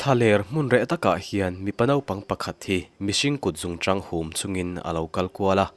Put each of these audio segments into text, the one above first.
Thlaler hmun reh takah hian mipa naupang pakhat hi mihring kut zungchang hum chungin a lo kal kual a.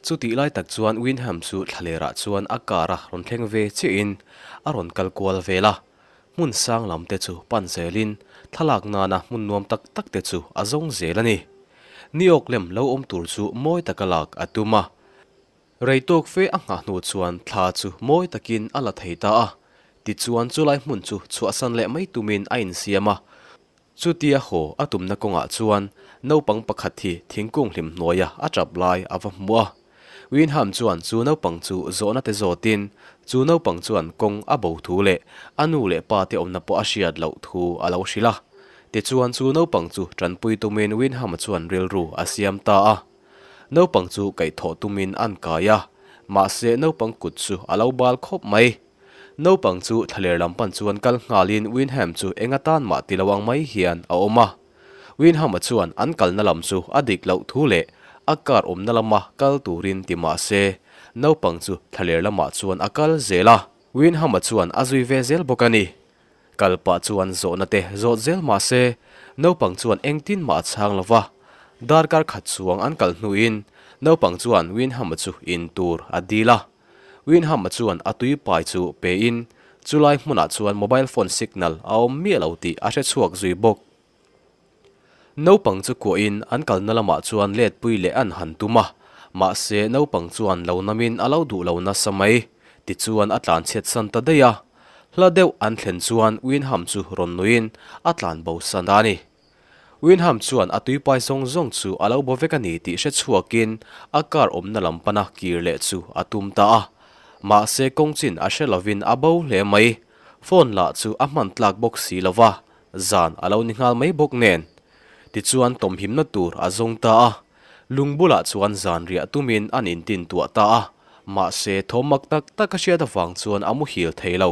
Chutih lai tak chuan Winham chu thlalerah chuan a car a rawn thleng ve chiahin a rawn kal kual vel a. Hmun sang lam te chu pan zelin thlalak nana hmun nuam tak tak te chu a zawng zel a ni. Ni awk lem lo awm tur chu mawi taka lak a tum a. Rei tawk fe a nghah hnu chuan thla chu mawi takin a la thei ta a. Tichuan chulai hmun chu chhuahsan leh mai tumin a insiam a. Chutia haw a tumna kawngah chuan naupang pakhat hi thingkung hlim hnuaia a tap lai a va hmu a. Winham chuan chu naupang chu zawhna te zawtin chu naupang chuan kawng a bo thu leh a nu leh pa te awmna pawh a hriat loh thu a lo hrilh a. Tichuan chu naupang chu tanpui tumin Winham-a chuan rilru a siam ta a. Naupang chu kaihthawh tumin an kai a, mahse naupang kut chu a lo bal khawp mai. Naupang chu thlaler lam pan chuan kal nghalin Winham chu eng atan mah ti lo ang mai hian a awm a. Winham-a chuan an kalna lam chu a dik loh thu leh a car awmna lama kal turin ti mah se, naupang chu thlaler lamah chuan a kal zel a. Winham-a chuan a zui ve zel bawk a ni. Kal pah chuan zawhna te zawt zel mah se, naupang chuan engtin mah a chhang lo va. Darkar khat chuang an kal hnuin naupang chuan Winham-a chu in tur a dil a. Winham-a chuan a tui pai chu pein chulai hmunah chuan mobile phone signal a awm miah lo tih a hre chhuak zui bawk. Naupang chu kuahin an kalna lamah chuan letpui leh an han tum a, mahse naupang chuan lo namin a lo duh lo nasa mai. Tichuan a tlanchhiat san ta daih a. Hla deuh an thlen chuan Winham chu rawn nuiin a tlan bo san a ni. Winham chuan a tuipai zawng zawng chu a lo bo vek a ni tih hre chhuakin a car awmna lam pana kir leh chu a tum ta a. Mahse kawng chin a hre lovin a bo hle mai. Phone lah chu a hman tlak bawk si lo va, zan a lo ni nghal mai bawk nen. Tichuan tawmhimna tur a zawng ta a. Lung bulah chuan zan riah tumin an intin tuah ta a. Mahse thawm mak tak tak a hriat avang chuan a muhil thei lo.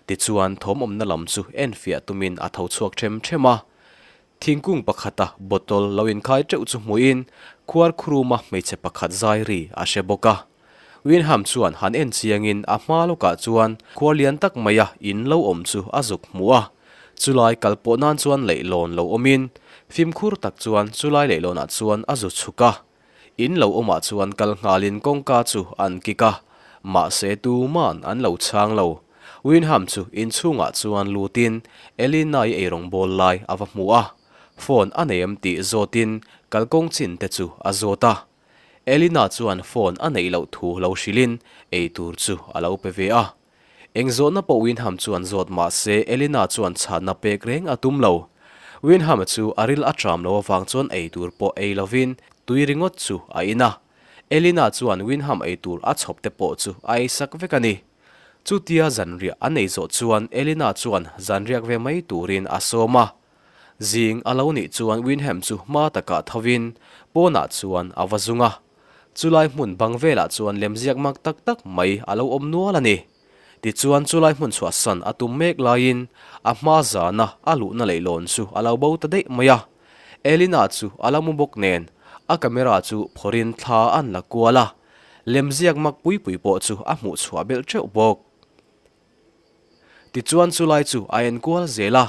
Tichuan thawm awmna lam chu enfiah tumin a tho chhuak them them a. Thingkung pakhata bottle lo inkhai teuh chu hmuhin khuar khuruma hmeichhe pakhat zai ri a hre bawk a. Winham chuan han en chiangin a hma lawkah chuan khuar lian tak maia in lo awm chu a zuk hmu a. Chulai kal pawh nan chuan leihlawn lo awmin fimkhur tak chuan chulai leihlawnah chuan a zu chhuk a. In lo awmah chuan kal nghalin kawngka chu an kik a, mahse tuman an lo chhang lo. Winham chu inchhungah chuan lutin Elina-i eirawng bawl lai a va hmu a, phone a nei em tih zawtin kalkawng chin te chu a zawt a. Elina chuan phone a neih loh thu lo hrilhin eitur chu a lo pe ve a. Eng zawhna pawh Winham chuan zawt mah se Elina chuan chhanna pek reng a tum lo. Winham-a chu a ril a tram lo avang chuan ei tur pawh ei lovin tui ringawt chu a in a. Elina chuan Winham ei tur a chhawp te pawh chu a ei sak vek a ni. Chutia zanriah an ei zawh chuan Elina chuan zanriak ve mai turin a sawm a. Zing a lo nih chuan Winham chu hma takah thovin pawnah chuan a va zung a. Chulai hmun bang velah chuan lemziak mak tak tak mai a lo awm nual a ni. Tichuan chulai hmun chhuahsan a tum mek laiin a hma zana a luhna leihlawn chu a lo bo ta daih mai a. Elina chu a lo mu bawk nen a camera chu phawrhin thla an la kual a, lemziak mak pui pui pawh chu a hmuh chhuah belh teuh bawk. Tichuan chulai chu a enkual zel a,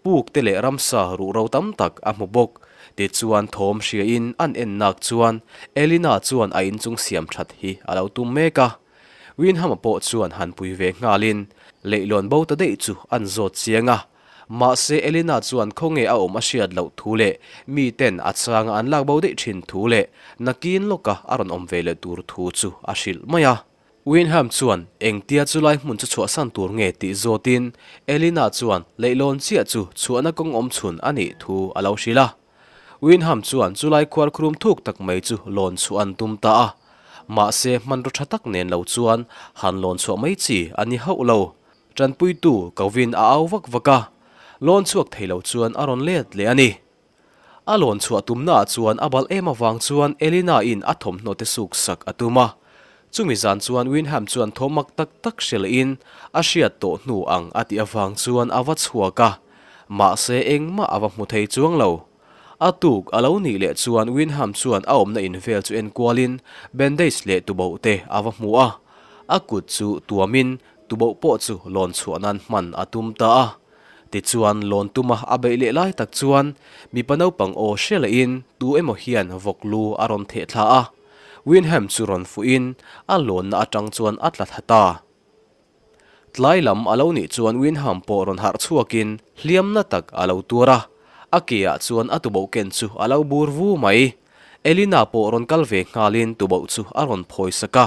puk te leh ramsa ruhro tam tak a hmu bawk. Tichuan thawm hriain an en nak chuan Elina chuan a inchung siam that hi a lo tum mek a. Winham-a pawh chuan han pui ve nghalin leihlawn bo ta daih chu an zawt chiang a. Mahse Elina chuan khawnge a awm a hriat loh thu leh miten a changa an lak bo daih thin thu leh nakin lawka a rawn awm ve leh tur thu chu a hrilh mai a. Winham chuan engtia chulai hmun chu chhuahsan tur nge tih zawtin Elina chuan leihlawn chiah chu chhuahna kawng awm chhun a nih thu a lo hrilh a. Winham chuan chulai khuar khrum thuk tak mai chu lawn chhuah an tum ta a. Mahse hmanraw tha tak nen lo chuan han lawn chhuah mai chi a ni hauh lo. Tanpuitu Kovin a au vak vak a, lawn chhuak thei lo chuan a rawn let leh a ni. A lawn chhuah tumnaah chuan a balh em avang chuan Elina-in a thawmhnaw te suk sak a tum a. Chumi zan chuan Winham chuan thaw mak tak tak hre lehin a hriat tawh hnu ang a tih avang chuan a va chhuak a, mahse engmah a va hmu thei chuang lo. A tuk a lo nih leh chuan Winham chuan a awmna in vel chu enkualin bandage leh tuboh te a va hmu a, a kut chu tuamin tuboh pawh chu lawn chhuah nan hman a tum ta a. Tichuan, lawn tuma a beih leh lai tak chuan mipa naupang aw hre lehin tu emaw hian vawk lu a rawn theh thla a. Winham chu rawn fuhin a lawnna atang chuan a tla thla ta. Tlai lam a lo nih chuan Winham pawh rawn harh chhuakin hliamna tak a lo tuar a, a keah chuan a tuboh ken chu a lo bur vu mai. Elina pawh rawn kal ve nghalin tuboh chu a rawn phawi sak a.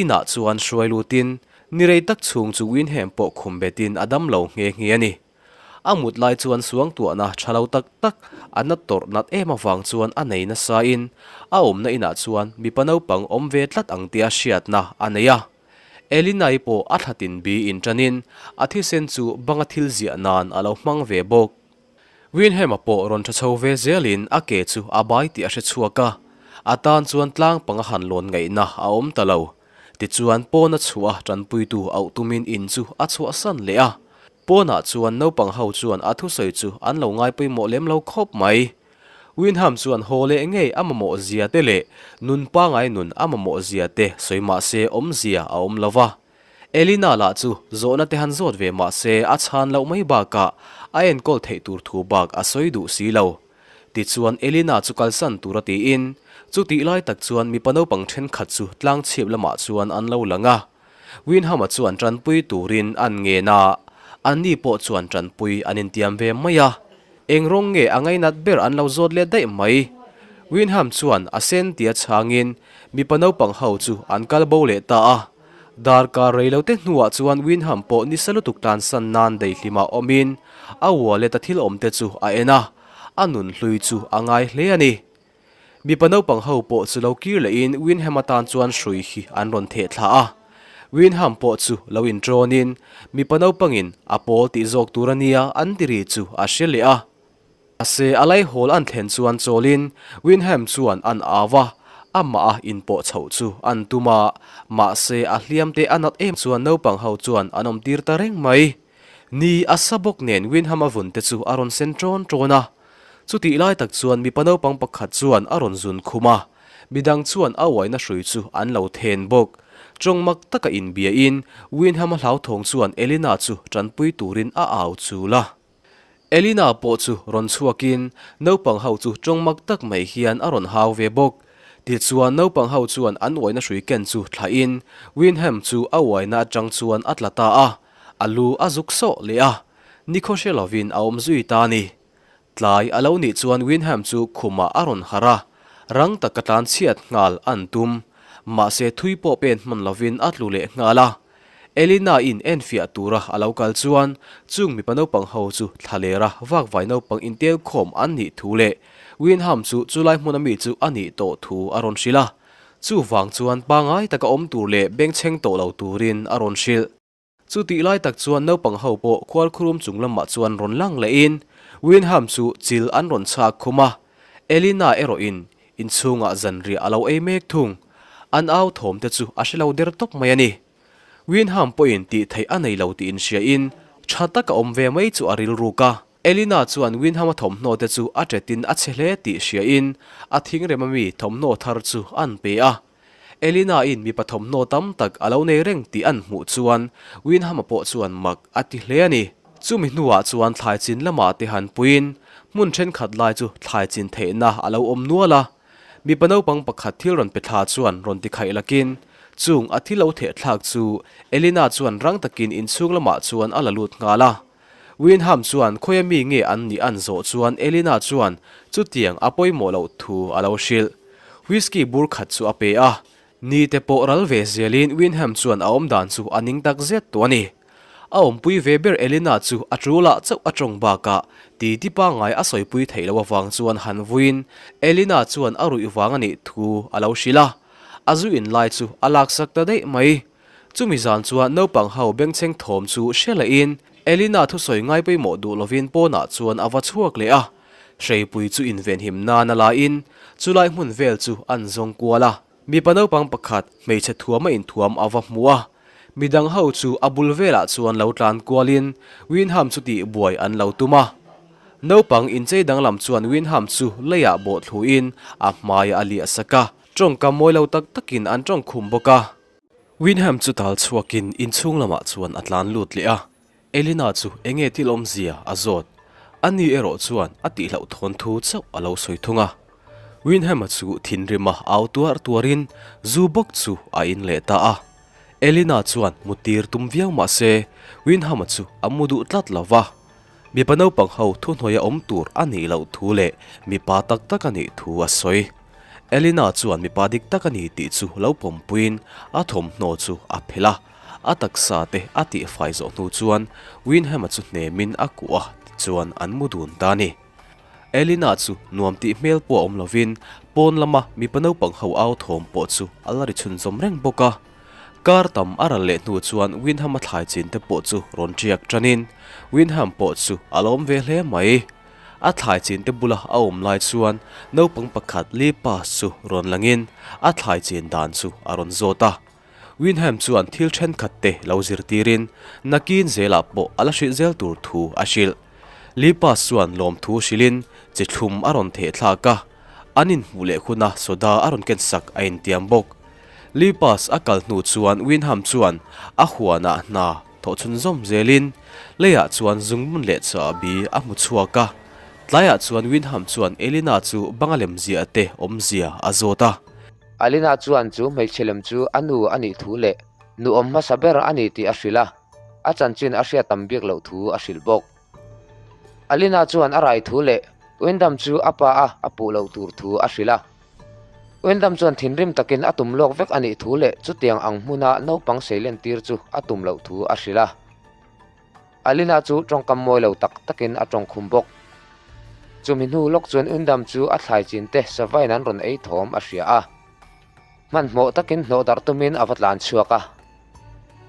Inah chuan hruai lutin ni rei tak chhung chu Winham pawh khum betin a dam lo nghe nghe a ni. A mut lai chuan suangtuahna tha lo tak tak a na tawrh nat em avang chuan a nei nasain a awmna inah chuan mipa naupang awm ve tlat ang tia hriatna a nei a. Elinai pawh a thlatin bi inṭanin a thisen chu banga thil ziah nan a lo hmang ve bawk. Winham-a pawh rawn ṭha chho ve zelin a ke chu a bai tih a hre chhuak a, a tan chuan tlang panga han lawn ngaihna a awm ta lo. Tichuan pawna chhuah a ṭanpuitu auh tumin in chu a chhuahsan leh a. Pawnah chuan naupang ho chuan a thusawi chu an lo ngai pawimawh lem lo khawp mai. Winham chuan haw leh ngei a mamawh zia te leh nun pangai nun a mamawh zia te sawi mah se awmzia a awm lo va. Elina lah chu zawhna te han zawt ve mah se a chhan loh mai bakah a enkawl theih tur thu bak a sawi duh si lo. Tichuan Elina chu kalsan tur a tiin chutih lai tak chuan mipa naupang thenkhat chu tlangchhip lamah chuan an lo lang a. Winham-a chuan tanpui turin an ngen a, anni pawh chuan tanpui an intiam ve mai a. Eng rawng nge a ngainat ber an lo zawt let daih mai. Winham chuan a sen tia chhangin mipa naupang ho chu an kal bo leh ta a. Darkar rei lo te hnuah chuan Winham pawh nisa lutuk tlansan nan daihlimah awmin a wallet a thil awm te chu a en a, a nun hlui chu a ngai hle a ni. Mipa naupang ho pawh chu lo kir lehin Winham atan chuan hrui hi an rawn theh thla a. Winham pawh chu lo inṭawnin mipa naupangin a pawl tih zawk tur a nia an ti ri chu a hre leh a. Mahse a laihawl an thlen chuan chawlin Winham chuan an au a, amah a inpawh chhoh chu an tum a, mahse a hliam te a nat em chuan naupang ho chuan an awm tir ta reng mai. Ni a sa bawk nen Winham a vun te chu a rawn sen ṭawn ṭawn a. Chutih lai tak chuan mipa naupang pakhat chuan a rawn zun khum a, midang chuan a uaina hrui chu an lo then bawk. Tawng mak taka inbiain Winham-a hlauthawng chuan Elina chu tanpui turin a au chul a. Elina pawh chu rawn chhuakin naupang ho chu tawng mak tak mai hian a rawn hau ve bawk. Tichuan naupang ho chuan an uaina hrui ken chu thlahin Winham chu a uaina atang chuan a tla ta a, a lu a zuk sawh leh a. Nikhaw hre lovin a awm zui ta a ni. Tlai a lo nih chuan Winham chu khumah a rawn harh a, rang taka tlan chhiat nghal an tum. Mahse thui pawh pen hman lovin a tlu leh nghal a. Elina in enfiah tura a lo kal chuan chung mipa naupang ho chu thlalera vakvai naupang intel khawm an nih thu leh Winham chu chulai hmuna mi chu a nih tawh thu a rawn hrilh a. Chuvang chuan pangai taka awm tur leh bengchheng tawh lo turin a rawn hrilh. Chu tih lai tak chuan naupang ho pawh khualkhurum chung lamah chuan rawn lang lehin Winham chu chil an rawn chhak khum a, Elina erawhin inchhungah zanriah a lo ei mek thung. An au thawm te chu a hre lo der tawp mai a ni. Winham pawhin tih theih a nei lo tih inhriain tha taka awm ve mai chu a rilruk a. Elina chuan Winham-a thawmhnaw te chu a ṭetin a chhe hle tih hriain a thingrem ami thawmhnaw thar chu an pe a. Elina-in mipa thawmhnaw tam tak a lo nei reng tih an hmuh chuan Winham-a pawh chuan mak a ti hle a ni. Chumi hnuah chuan thlai chin lamah te han puiin hmun thenkhat lai chu thlai chin theihna a lo awm nual a. Mipa naupang pakhat thil rawn pe thla chuan rawn ti khaih lakin chung a thil lo theh thlak chu Elina chuan rang takin inchhung lamah chuan a la lut nghal a. Winham chuan khawia mi nge an nih an zawh chuan Elina chuan chutiang a pawimawh loh thu a lo hrilh. Whisky bur khat chu a pe a, ni te pawh ral ve zelin Winham chuan a awmdan chu a ning tak zet tawh a ni. A awmpui ve ber Elina chu a tulah chauh a tawng bakah titi pangngai a sawipui theih loh avang chuan han vuiin Elina chuan a ruih vang a nih thu a lo hrilh a, a zu in lai chu a laksak ta daih mai. Chumi zan chuan naupang ho bengchheng thawm chu hre lehin Elina thusawi ngai pawimawh duh lovin pawnah chuan a va chhuak leh a. Hreipui chu invenhim nan a laiin chulai hmun vel chu an zawng kual a. Mipa naupang pakhat hmeichhe thuama inthuam a va hmu a. Midang ho chu a bul velah chuan lo tlan kualin Winham chu tih buai an lo tum a. Naupang inchei danglam chuan Winham chu leiah bawh thluin a hmaiah a liah sak a. Tawngkam mawi lo tak takin an tawngkhum bawk a. Winham chu tal chhuakin inchhung lamah chuan a tlan lut leh a. Elina chu enge thil awmzia a zawt. Ani erawh chuan a tihloh thawn thu chauh a lo sawi thung a. Windham-a chu thinrima au tuar tuarin zu bawk chu a in leh ta a. Elina chuan mutir tum viau mah se Windham-a chu a mu duh tlat lo va. Mipa naupang ho thuhnuaia awm tur a nih loh thu leh mipa tak tak a nih thu a sawi. Elina chuan mipa dik tak a ni tih chu lo pawmpuiin a thawmhnaw chu a phelh a. A taksa te a tihfai zawh hnu chuan Windham-a chu hnemin a kuah a, tichuan an mu dun ta a ni. Elina chu nuam tih hmel pawh a awm lovin pawn lama mipa naupang ho au thawm pawh chu a la ri chhunzawm reng bawk a. Kar tam a ral leh hnu chuan Windham-a thlai chin te pawh chu rawn ṭiak ṭanin Windham pawh chu a lawm ve hle mai. A thlai chin te bula a awm lai chuan naupang pakhat Lee Pass chu rawn langin a thlai chin dan chu a rawn zawt a. Windham chuan thil thenkhat te lo zirtirin nakin zelah pawh a la hrilh zel tur thu a hrilh. Lipas chuan lawmthu hrilhin chi thlum a rawn theh thlak a, an inhmuh leh huna soda a rawn ken sak a intiam bawk. Lipas a kal hnu chuan Windham chuan a huanah hna thawh chhunzawm zelin leiah chuan zungbun leh chahbi a hmu chhuak a. Tlaiah chuan Windham chuan Elina chu banga lemziah te awmzia a zawt a. Alina chuan chu hmeichhe lem chu a nu a nih thu leh nuawm hmasa ber a ni tih a hrilh a, a chanchin a hriat tam bik loh thu a hrilh bawk. Alina chuan a rai thu leh Wyndham chu a pa a a puh loh tur thu a hrilh a. Wyndham chuan thinrim takin a tum lawk vek a nih thu leh chutiang ang hmuna naupang seilen tir chu a tum loh thu a hrilh a. Alina chu tawngkam mawi lo tak takin a tawng khum bawk. Chumi hnu lawk chuan Undam chu a thlai chin te savain an rawn ei thawm a hria a. Hmanhmawh takin hnawh darh tumin a va tlan chhuak a.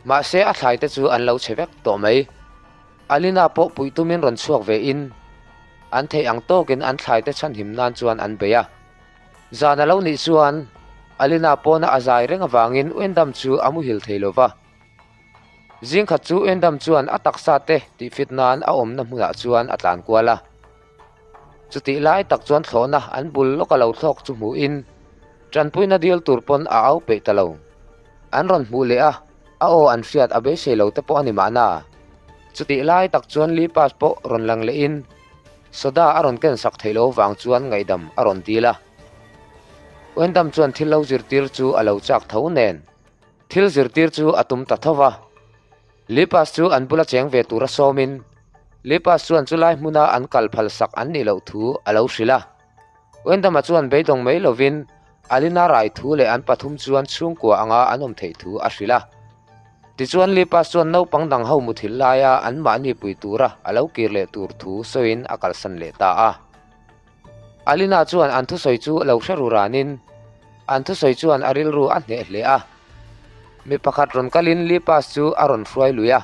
Mahse a thlai te chu an lo chhe vek tawh mai. Alina pawh puih tumin rawn chhuak ve in an theih ang tawkin an thlai te chhanhim nan chuan an bei a. Zan a lo nih chuan Alina pawna a zai reng avangin Undam chu a muhil thei lo va. Zingkhat chu Endam chuan a taksa te tihfit nan a awmna hmunah chuan a tlan kual a. Chutih lai tak chuan thlawhna an bul lawk a lo thlawk chu hmuhin tanpuina dil tur pawn a au peih ta lo. An rawn hmuh leh a, a aw an hriat a beisei lo te pawh a ni mahna. Chutih lai tak chuan Lipas pawh rawn lang lehin soda a rawn ken sak theih lo vang chuan ngaihdam a rawn dil a. Endam chuan thil lo zirtir chu a lo chak tho nen. Thil zirtir chu a tum ta tho va. Lipas chu an bula cheng ve tura sawmin, Lipas chuan chulai hmuna an kal phal sak an nih loh thu a lo hrilh a. Wendama chuan beidawng mai lovin Alina rai thu leh an pathum chuan chhungkua anga an awm theih thu a hrilh a. Tichuan Lipas chuan naupang dang ho muthilh laia anmahni pui tura a lo kir leh tur thu sawiin a kalsan leh ta a. Alina chuan an thusawi chu lo hre ru ranin, an thusawi chuan a rilru a hneh hle a. Mi pakhat rawn kalin Lipas chu a rawn hruai lui a.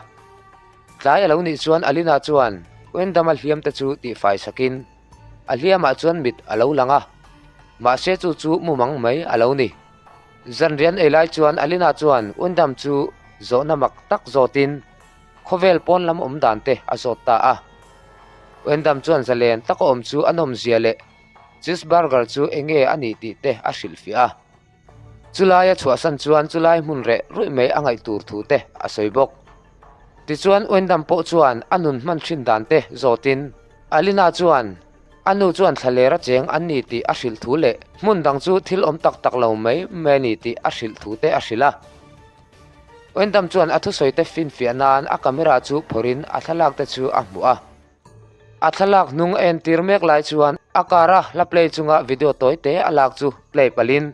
Tlai a lo nih chuan Alina chuan Wendama hliam te chu tihfai sakin a hliamah chuan mit a lo lang a, mahse chu chu mumang mai a lo ni. Zanrian ei lai chuan Alina chuan Wendam chu zawhna mak tak zawtin Khawvel pawn lam awm dan te a zawt ta a. Wendam chuan zalen taka awm chu a nawmzia leh cheeseburger chu enge a nih tih te a hrilhfiah a. Chulai a chhuahsan chuan chulai hmun reh ruih mai a ngaih tur thu te a sawi bawk. Tichuan Wendam pawh chuan a nun hman thin dan te zawtin Alina chuan a nu chuan thlaler a cheng an ni tih a hrilh thu leh hmun dang chu thil awm tak tak lo mai mai a ni tih a hrilh thu te a hrilh a. Wendam chuan a thusawi te finfiah nan a camera chu phawrhin a thlalak te chu a hmuh a. A thlalak hnung a entir mek lai chuan a car a hla play chunga video tawi te a lak chu play palhin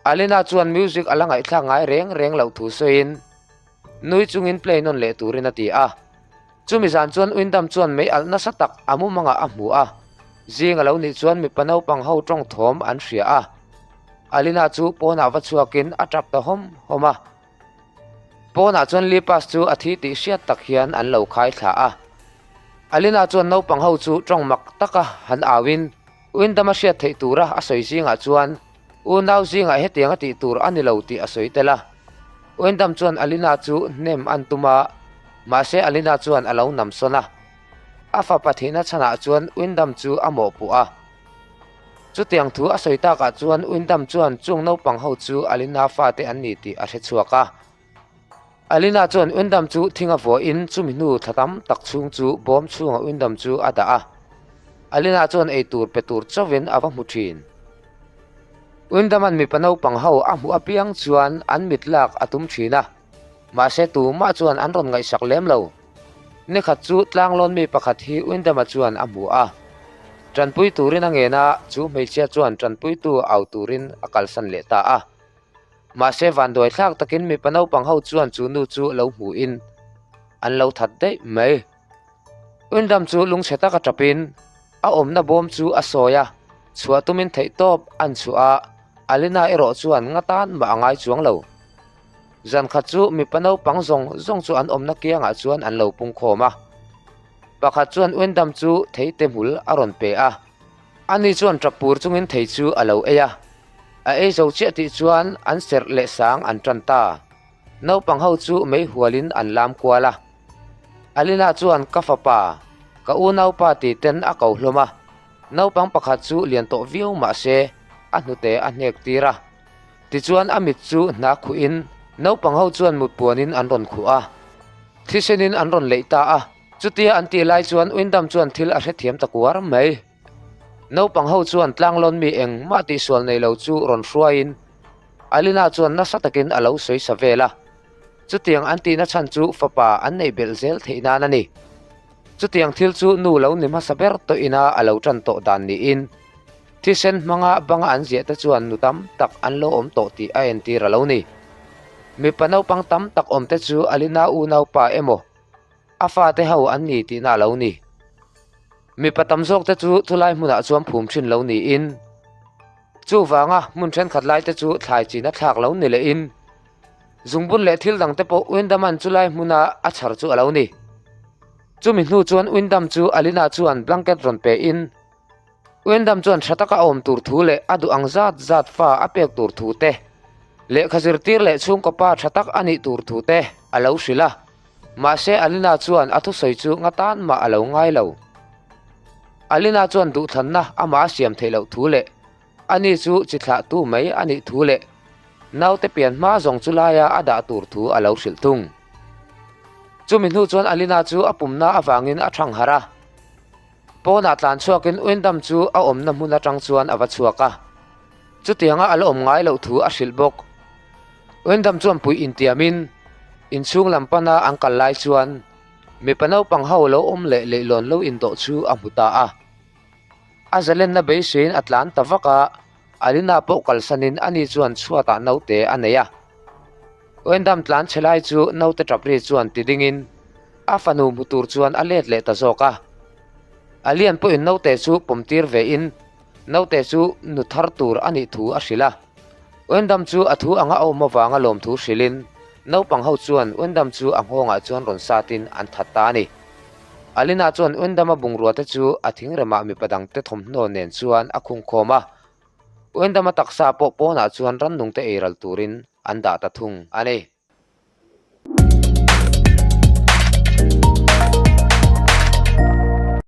Alina chuan music a la ngaihthlak ngai reng reng loh thu sawiin nui chungin play nawn leh turin a ti a. Chumi zan chuan Windham chuan mei alh nasa tak a mumangah a hmu a, zing a lo nih chuan mipa naupang ho tawng thawm an hria a. Alina chu pawnah va chhuakin a tap ta hawm hawm a. Pawnah chuan Lipas chu a thi tih hriat tak hian an lo khai thla a. Alina chuan naupang ho chu tawng mak taka han auin Windham a hriat theih tura a sawi zingah chuan Unau zingah hetiang a tih tur a ni lo tih a sawi tel a. Wendam chuan Alina chu hnem an tum a, mahse Alina chuan a lo nam sawn a. A fapa thihna chhanah chuan Wendam chu a mawhpuh a. Chutiang thu a sawi takah chuan Wendam chuan chung naupang ho chu Alina fate an ni tih a hre chhuak a. Alina chuan Wyndham chu thing a vuahin chumi hnu thla tam tak chhung chu bawm chhungah Wyndham chu a dah a. Alina chuan eitur pe tur chauhin a va hmu thin. Wyndham-a'n mipa naupang ho a hmuh apiang chuan an mit lak a tum thin a, mahse tumah chuan an rawn ngaihsak lem lo. Nikhat chu tlanglawn mi pakhat hi Wyndham-a chuan a hmu a. Tanpui turin a ngen a, chu hmeichhia chuan tanpuitu au turin a kalsan leh ta a. Mahse vanduai thlak takin mipa naupang ho chuan chu nu chu lo hmuhin an lo that daih mai. Wyndham chu lungchhe taka tapin a awmna bawm chu a sawi a, chhuah tumin theihtawp an chhuah a, Alina erawh chuan nga tan mah a ngai chuang lo. Zan khat chu mipa naupang zawng zawng chu an awmna kiangah chuan an lo pungkhawm a. Pakhat chuan Wyndham chu theite hmul a rawn pe a, ani chuan tap pur chungin thei chu a lo ei a. A ei zo chiah tih chuan an serh leh sang an tan ta. Naupang ho chu mei hualin an lam kual a. Alina chuan ka fapa, ka unaupa ti ten a ko hlawm a. Naupang pakhat chu lian tawh viau mah se a hnute a hnek tir a. Tichuan a mit chu hna khuhin naupang ho chuan mut puanin an rawn khuh a. Thisenin an rawn leih ta a. Chutia an tih lai chuan Wyndham chuan thil a hrethiam ta kuar mai. Naupang ho chuan tlanglawn mi engmah tihsual nei lo chu rawn hruaiin Alina chuan nasa takin a lo sawi sa vel a. Chutiang an tihna chhan chu fapa an neih belh zel theih nan a ni. Chutiang thil chu nu lo ni hmasa ber tawh ina a lo tan tawh dan niin thisen hmanga banga an ziah te chuan nu tam tak an lo awm tawh tih a entir a lo ni. Mipa naupang tam tak awm te chu Alina unaupa emaw a fate ho an ni tihna a lo ni. Mipa tam zawk te chu chulai hmunah chuan phum thin lo niin chuvanga hmun thenkhat lai te chu thlai china thlak lo ni lehin zungbun leh thil dang te pawh Wyndham-a'n chulai hmuna a chhar chu a lo ni. Chumi hnu chuan Wyndham chu Alina chuan blanket rawn pein Wyndham chuan tha taka a awm tur thu leh a duh ang zat zat fa a pek tur thu te, lehkha zirtir leh chhungkaw pa tha tak a nih tur thu te a lo hrilh a. Mahse Alina chuan a thusawi chu nga tan mah a lo ngai lo. Alina chuan duhthlanna amah a siam theih loh thu leh ani chu chi thlahtu mai a nih thu leh naute pian hma zawng chu laia a dah tur thu a lo hrilh thung. Chumi hnu chuan Alina chu a pumna avangin a thang harh a. Pawnah tlan chhuakin Wyndham chu a awmna hmun atang chuan a va chhuak a. Chutianga a la awm ngai loh thu a hrilh bawk. Wyndham chuan puih intiamin inchhung lam pana an kal lai chuan mipa naupang ho lo awm leh leihlawn lo indawh chu a hmu ta a. A zalenna beiseiin a tlan ta vak a, Alina pawh kalsanin ani chuan chhuatah naute a nei a. Wyndham tlan chhe lai chu naute tap ri chuan ti dingin a fanu hmu tur chuan a let leh ta zawk a. Alian pawhin naute chu pawmtir vein Naute chu nu thar tur a nih thu a hrilh a. Wyndham chu a thu anga a awm avanga lawmthu hrilhin naupang ho chuan Wyndham chu a nghawngah chuan rawn satin an that ta a ni. Alina chuan Wyndham-a bungrua te chu a thingremah mipa dangte thawmhnaw nen chuan a khungkhawm a. Wyndham-a taksa pawh pawnah chuan rannungte eiral turin an dah ta thung a ni.